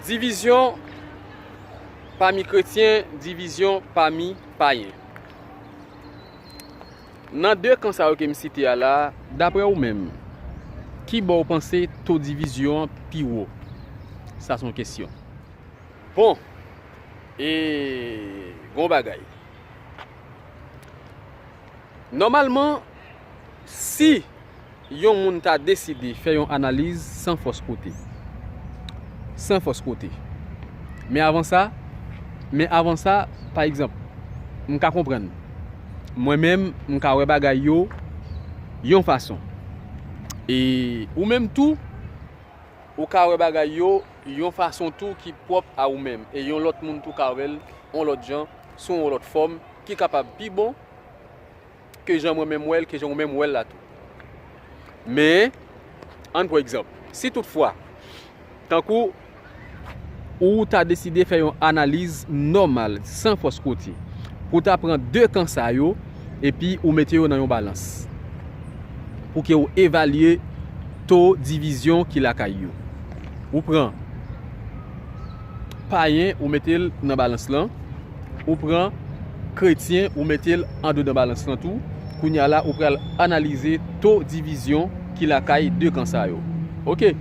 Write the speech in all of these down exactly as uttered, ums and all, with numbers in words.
Divizyon pami kretyen, divizyon pami payen. Nan de kan sa yo ke m site a la, daprè ou menm, ki bò ou panse to divizyon an pi wo? Sa se yon kesyon. Bon, e gon bagay. Nòmalman, si yon moun ta deside fè yon analiz san fòs kote, san fòs kote. Men avan sa, men avan sa, pa egzanp, m ka konprann. Mwen menm, m ka wè bagay yo yon fason. E ou menm tou, ou ka wè bagay yo yon fason tou ki pwòp a ou menm. E yon lòt moun tou ka wè l yon lòt jan, sou yon lòt fòm, ki kapab pi bon ke jan mwen menm wè l, ke jan ou menm wè l la tou. Men, ann pran egzanp. Si toutfwa, tankou ou ta deside fè yon analiz nòmal, san fòs kote, pou w ta pran de kan sa yo, epi ou mete yo nan yon balans, pou ke w evalye to divizyon ki lakay yo. Ou pran payen, ou mete l nan balans lan, ou pran kretyen, ou mete l andedan balans lan tou. Kounye a la, ou pral analize to divizyon ki lakay de kan sa yo. Oke.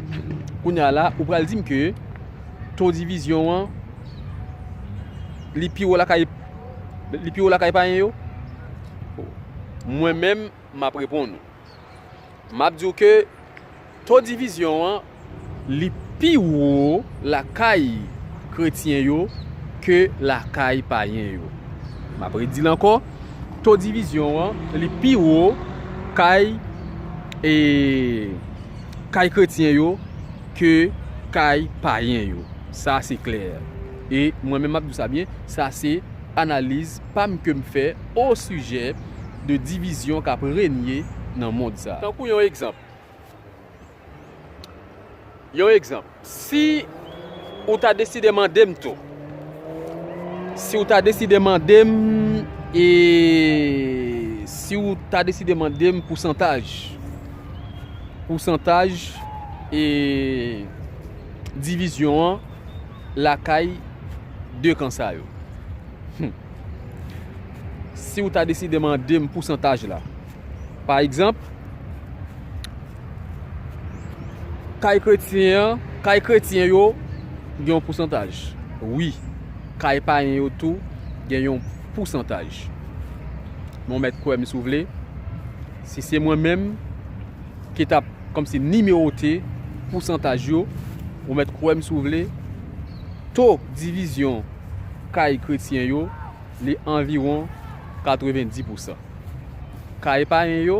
Kounye a la, ou pral di m ke to divizyon an, li pi wo lakay, li pi wo lakay payen yo? Mwen menm, m ap reponn ou. M ap di w ke to divizyon an, li pi wo lakay kretyen yo ke lakay payen yo. M ap redi l ankò, to divizyon an, li pi wo kay, e, kay kretyen yo ke kay payen yo. Sa se klè. E mwen menm m ap di w sa byen, sa se analiz pa m ke m fè o sijè de divizyon k ap renye nan mond sa. Tankou yon egzanp. Yon egzanp. Si ou ta deside mande m tou, si ou ta deside mande m, e si ou ta deside mande m pousantaj, pousantaj, e divizyon an lakay de kan sa yo. Hmm. Si ou ta deside mande m pousantaj la, pa egzanp, kay kretyen an, kay kretyen yo gen yon pousantaj. Wi, kay payen yo tou gen yon pousantaj. Men w mèt kwè m si w vle, si se mwen menm ki t ap kòmsi nimewote pousantaj yo, ou mèt kwè m si w vle, to divizyon kay kretyen yo, li anviwon katrevendi pousan. Kay payen yo,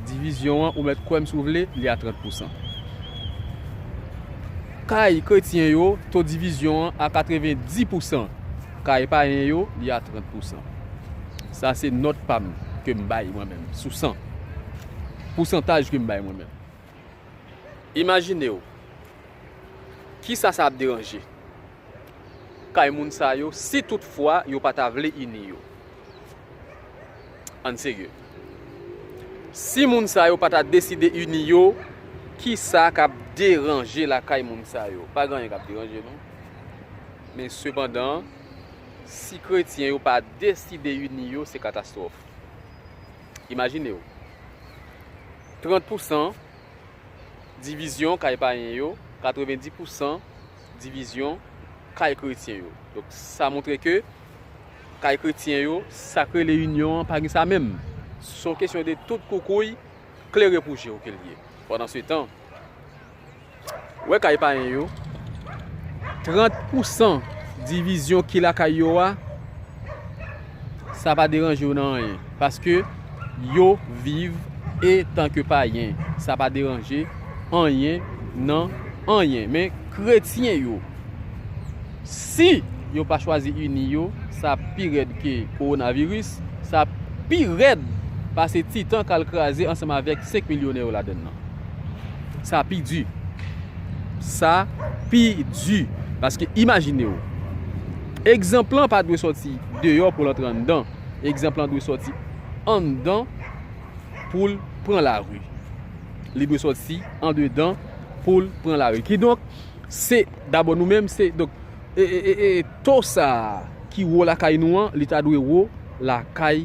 divizyon an, ou mèt kwè m si w vle, li a trant pousan. Kay kretyen yo, to divizyon an a katrevendi pousan. Kay payen yo, li a trant pousan. Sa se nòt pa m ke m bay mwen menm, sou san. Pousantaj ke m bay mwen menm. Imajine w, kisa sa ap deranje kay moun sa yo si toutfwa yo pa ta vle ini yo? Ann serye. Si moun sa yo pa ta deside ini yo, kisa k ap deranje lakay moun sa yo? Pa gen anyen k ap deranje, non. Men sepandan, si kretyen yo pa deside ini yo, se katastwòf. Imajine w, trant pousan divizyon kay payen yo, katrevendi pousan divizyon kay kretyen yo. Donk, sa montre ke kay kretyen yo, sa k rele inyon an, pa gen sa menm. Se yon kesyon de tout koukouy, klere pou je w ke l ye. Pandansetan, wè kay payen yo, trant pousan divizyon ki lakay yo a, sa pa deranje yo nan anyen, paske yo viv etanke payen. Sa pa deranje anyen nan anyen. Men kretyen yo, si yo pa chwazi ini yo, sa pi rèd ke kowonaviris, sa pi rèd pase Titan k al kraze ansanm avèk senk milyonè yo ladann nan. Sa pi di. Sa pi di. Paske imajine w, egzanp lan pa dwe sòti deyò pou l antre anndan. Egzanp lan dwe sòti anndan pou l pran lari. Li dwe sòti andedan pou l pran lari. Kidonk, Se dabò nou menm, se, donk, e, e, e, e, to sa a ki wo lakay nou an, li ta dwe wo lakay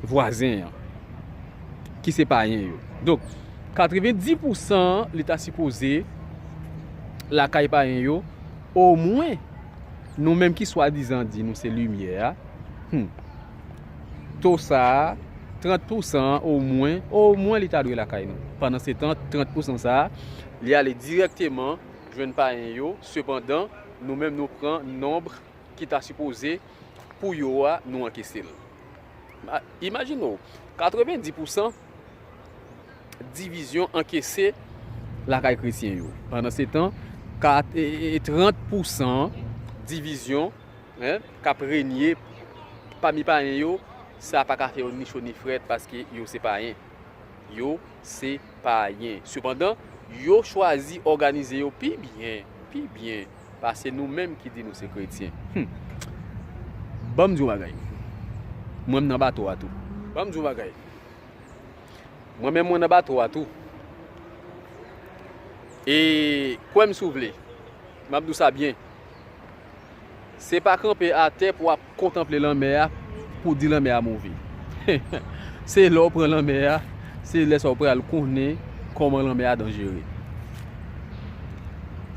vwazen an, ki se payen yo. Donk, katrevenndis pousan an, li ta sipoze lakay payen yo, omwen, nou menm ki swadizan di nou se limyè a, hmm, to sa a, trant pousan an, omwen, omwen li ta dwe lakay nou. Pandan se tan, trant pousan sa a, li ale dirèkteman jwenn payen yo. Sepandan, nou menm nou pran nonb ki ta sipoze pou yo a, nou ankese l. Ma-, imajine w, katrevenndis pousan divizyon ankese lakay kretyen yo. Pandan se tan, kat-, e, e, e, trant pousan divizyon, en, k ap renye pami payen yo, sa pa ka fè yo ni cho ni frèt, paske yo se payen. Yo se payen. Sepandan, yo chwazi òganize yo pi byen, pi byen pase nou menm ki di nou se kretyen. Hmm. Ban m di w bagay. Mwen, m nan bato a tou. Ban m di w bagay. Mwen menm, mwen nan bato a tou. E kwè m si w vle, m ap di w sa byen. Se pa kanpe atè pou w ap kontanple lanmè a, pou w di lanmè a move. Se lè w pran lanmè a, se lè sa w pral konnen kòman lanmè a danjere.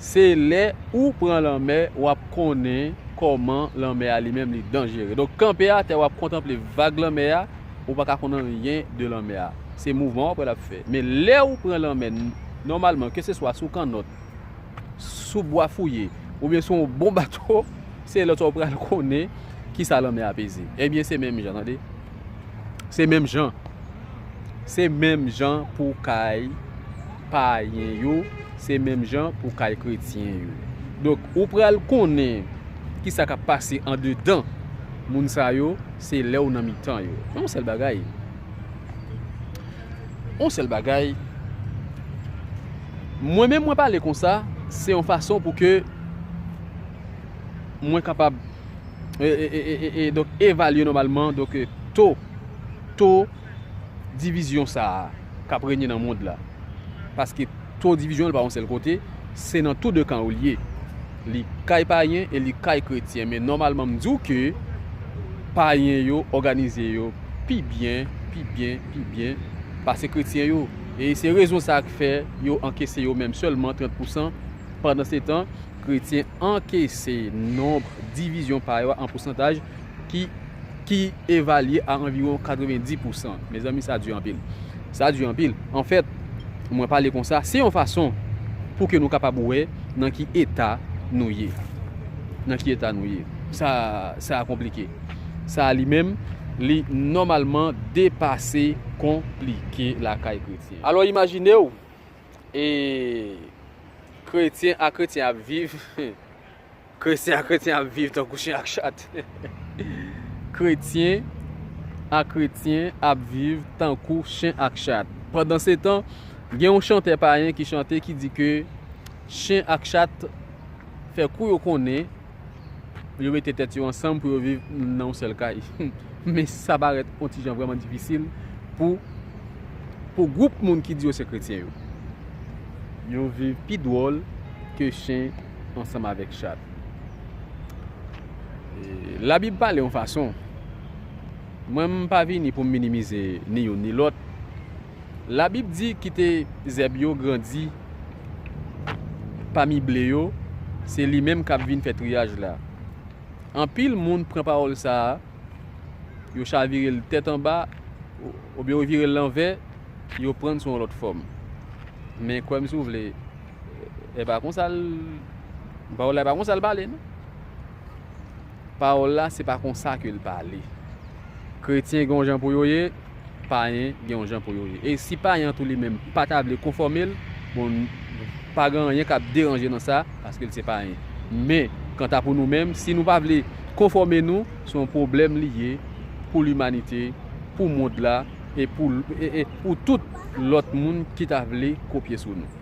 Se lè ou pran lanmè, w ap konnen kòman lanmè a li menm li danjere. Donk, kanpe atè, w ap kontanple vag lanmè a, ou pa ka konn anyen de lanmè a. Se mouvman w ap wè l ap fè. Men lè ou pran lanmè, n-, nòmalman, keseswa sou kannòt, sou bwa fouye, oubyen sou yon bon bato, se lè sa w pral konnen kisa lanmè a peze. Ebyen, se menm jan, tande. Se menm jan. Se menm jan pou kay payen yo, se menm jan pou kay kretyen yo. Donk, ou pral konnen kisa k ap pase andedan moun sa yo, se lè w nan mitan yo. Men yon sèl bagay. Yon sèl bagay. Mwen menm, mwen pale konsa, se yon fason pou ke mwen kapab, e, e, e, e, e, e, donk, evalye nòmalman, donk, e, to, to divizyon sa a k ap renye nan mond la. Paske to divizyon an pa yon sèl kote, se nan tou de kan yo l ye. Li kay payen e li kay kretyen. Men nòmalman, m di w ke payen yo òganize yo pi byen, pi byen, pi byen pase kretyen yo. E se rezon sa a k fè yo ankese yo menm sèlman trant pousan. Pandan se tan, kretyen ankese nonb divizyon pa yo a an pousantaj ki, ki evalye a anviwon katrevenndis pousan. Mezanmi, sa di anpil. Sa di anpil. Anfèt, mwen pale konsa, se yon fason pou ke nou kapab wè nan ki eta nou ye. Nan ki eta nou ye. Sa, sa konplike. Sa li menm, li nòmalman depase konplike lakay kretyen. Alò, imajine w, e, kretyen a kretyen ap viv, kretyen a kretyen ap viv tankou chen ak chat. Kretyen a kretyen ap viv tankou chen ak chat. Pandan se tan, gen yon chantè payen ki chante ki di ke chen ak chat fè kou yo konnen, yo mete tèt yo ansanm pou yo viv nan yon sèl kay. Men sa parèt yon ti jan vrèman difisil pou, pou gwoup moun ki di yo se kretyen yo. Yo viv pi dwòl ke chen ansanm avèk chat. E, Labib pale yon fason. Mwen, m pa vini pou m minimize ni youn ni lòt. Labib di, kite zèb yo grandi pami ble yo, se li menm k ap vin fè triyaj la. Anpil moun pran pawòl sa a, yo chavire l tèt anba, ou-, oubyen yo vire l lanvè, yo pran l sou yon lòt fòm. Men kwè m si w vle, e pa konsa l, pawòl la e pa konsa l pale, non. Pawòl la, se pa konsa ke l pale. Kretyen gen yon jan pou yo ye, payen gen yon jan pou yo ye. E si payen an tou li menm pa ta vle konfòme l, bon, pa gen anyen k ap deranje nan sa, paske l se payen. Men, kanta pou nou menm, si nou pa vle konfòme nou, se yon pwoblèm li ye pou limanite, pou mond la, e pou, e, e pou tout lòt moun ki ta vle kopye sou nou.